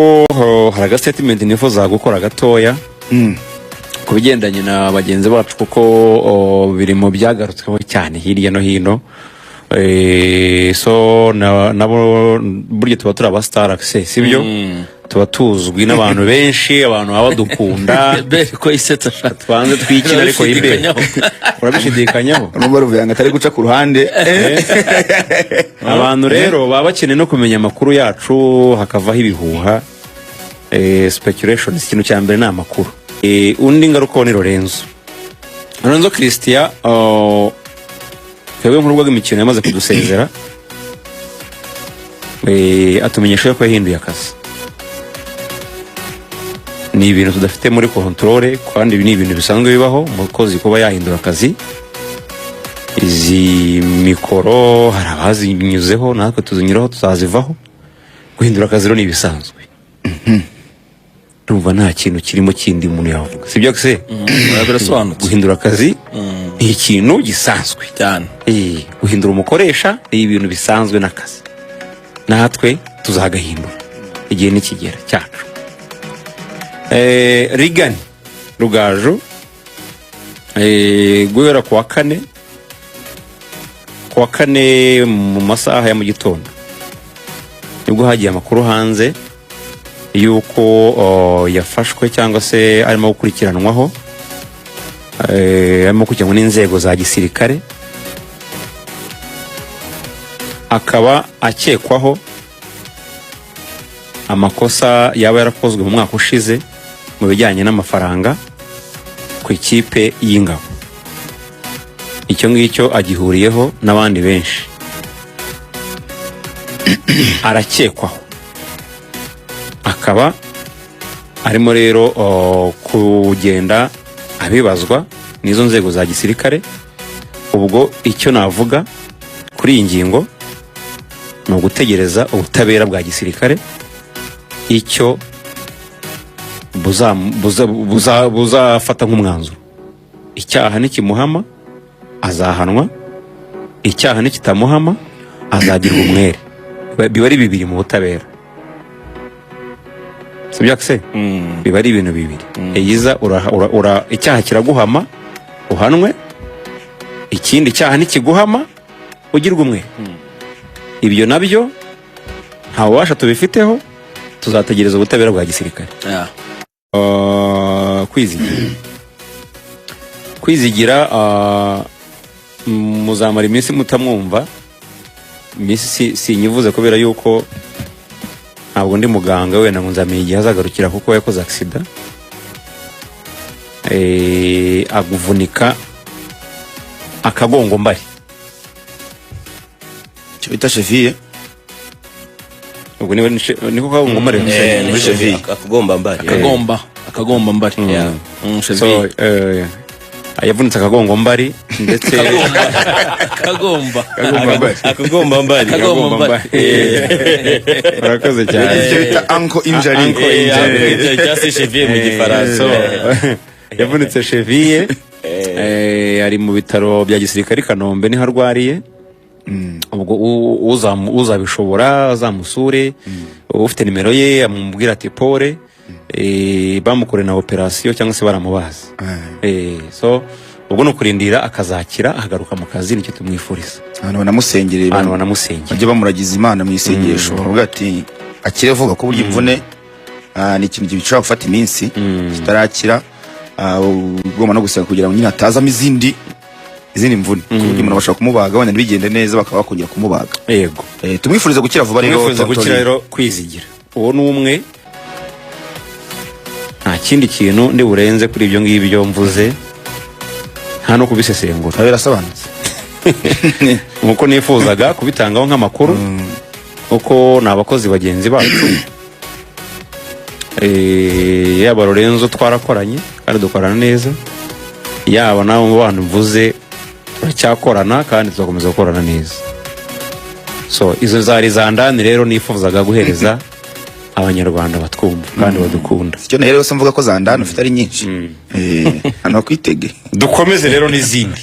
Oh, hari agastatement nifuza gukora gatoya ku bigendanye na bagenzi bacu, kuko biri mu byagarutsweho cyane hirya no hino. So nabo burya tuba turi abastar, se sibyo? Tuba tuzwi n'abantu benshi, abantu baba badukunda. Bere ko isetsa ashaka. Twanze twikina, ariko imbere urabishidikanyaho. Urumva Ruvuyanga atari guca ku ruhande. Abantu rero baba bakeneye no kumenya amakuru yacu, hakavaho ibihuha, speculations. Ikintu cya mbere ni amakuru. Undi ngaruka ni Lorenzo Christian. Twebwe nk'urubuga rw'imikino yamaze kudusezera, atumenyesha ko yahinduye akazi. Ni ibintu tudafite muri contrôle, kandi ibi ni ibintu bisanzwe bibaho, umukozi kuba yahindura akazi. Izi mikoro hari abazinyuzeho, natwe tuzinyuraho, tuzazivaho. Guhindura akazi rero ni ibisanzwe. Ndumva nta kintu kirimo kindi umuntu yavuga, sibyo se? Birasobanutse. Guhindura akazi ni ikintu gisanzwe. Cyane. Guhindura umukoresha ni ibintu bisanzwe n'akazi natwe tuzagahindura igihe nikigera cyacu. Rigani Rugaju, guhera ku wa kane mu masaha ya mu gitondo nibwo hagiye amakuru hanze y'uko yafashwe cyangwa se arimo gukurikiranwaho, arimo gukurikiranwa n'inzego za gisirikare, akaba akekwaho amakosa yaba yarakozwe mu mwaka ushize mu bijyanye n'amafaranga ku ikipe y'Ingabo. Icyo ngicyo agihuriyeho n'abandi benshi. Arakekwaho, akaba arimo rero kugenda abibazwa n'izo nzego za gisirikare. Ubwo icyo navuga kuri iyi ngingo ni ugutegereza ubutabera bwa gisirikare icyo buzafata nk'umwanzuro. Icyaha nikimuhama azahanwa, icyaha nikitamuhama azagirwa umwere. Biba ari bibiri mu butabera, sibyo se? Biba ari ibintu bibiri. Iyiza icyaha kiraguhama uhanwe, ikindi cyaha nikiguhama ugirwa umwere. Ibyo nabyo nta bubasha tubifiteho, tuzategereza ubutabera bwa gisirikare. Kwizigira, muzamara iminsi mutamwumva. Iminsi sinyivuze kubera yuko ntabwo ndi muganga wenda ngo nzamenya igihe azagarukira, kuko yakoze accident, aguvunika akagongo mbari. Icyo bita cheville. Ubwo niba niko kagongo mbari. Muri Ni cheville. Akagomba mbari. Akagomba mbari. So Cheville. Yavunitse akagongo mbari ndetse Akagomba. Akagomba mbari. Akagomba mbari. Urakoze cyane. Icyo bita ankle injury. Ankle injury. Cyangwa se cheville mu Gifaransa. So, yavunitse cheville, ari mu bitaro bya gisirikare i Kanombe niho arwariye. Ubwo uzabishobora azamusure, ufite nimero ye amubwira ati pole. Bamukoreye na operasiyo cyangwa se baramubaza. So ubwo ni ukurindira akazakira akagaruka mu kazi, nicyo tumwifuriza. Abantu banamusengereye. Abantu banamusengera. Bajye bamuragiza Imana mu isengesho, bavuga ati akire vuba, ko burya imvune ni ikintu gishobora gufata iminsi kitarakira. Ugomba no gusenga kugira ngo nyine hatazamo izindi mvune, ku buryo umuntu bashobora kumubaga wenda ntibigende neza, bakaba bakongera kumubaga. Yego. Tumwifurize gukira vuba rero. Tumwifuriza Tonton. gukira rero Kwizigira. Uwo ni umwe. Nta kindi kintu ndi burenze kuri ibyo ngibyo mvuze, nta no kubisesengura. Nawe birasobanutse. Nkuko nifuzaga kubitangaho nk'amakuru, kuko ni abakozi bagenzi bacu. Yaba Lorenzo twarakoranye kandi dukorana neza, yaba n'abo bantu mvuze turacyakorana kandi tuzakomeza gukorana neza. So izo zari za ndani rero nifuzaga guhereza Abanyarwanda batwumva kandi badukunda. Icyo naherewe se mvuga ko za ndani ufite ari nyinshi. Hano bakwitege. Dukomeze rero n'izindi.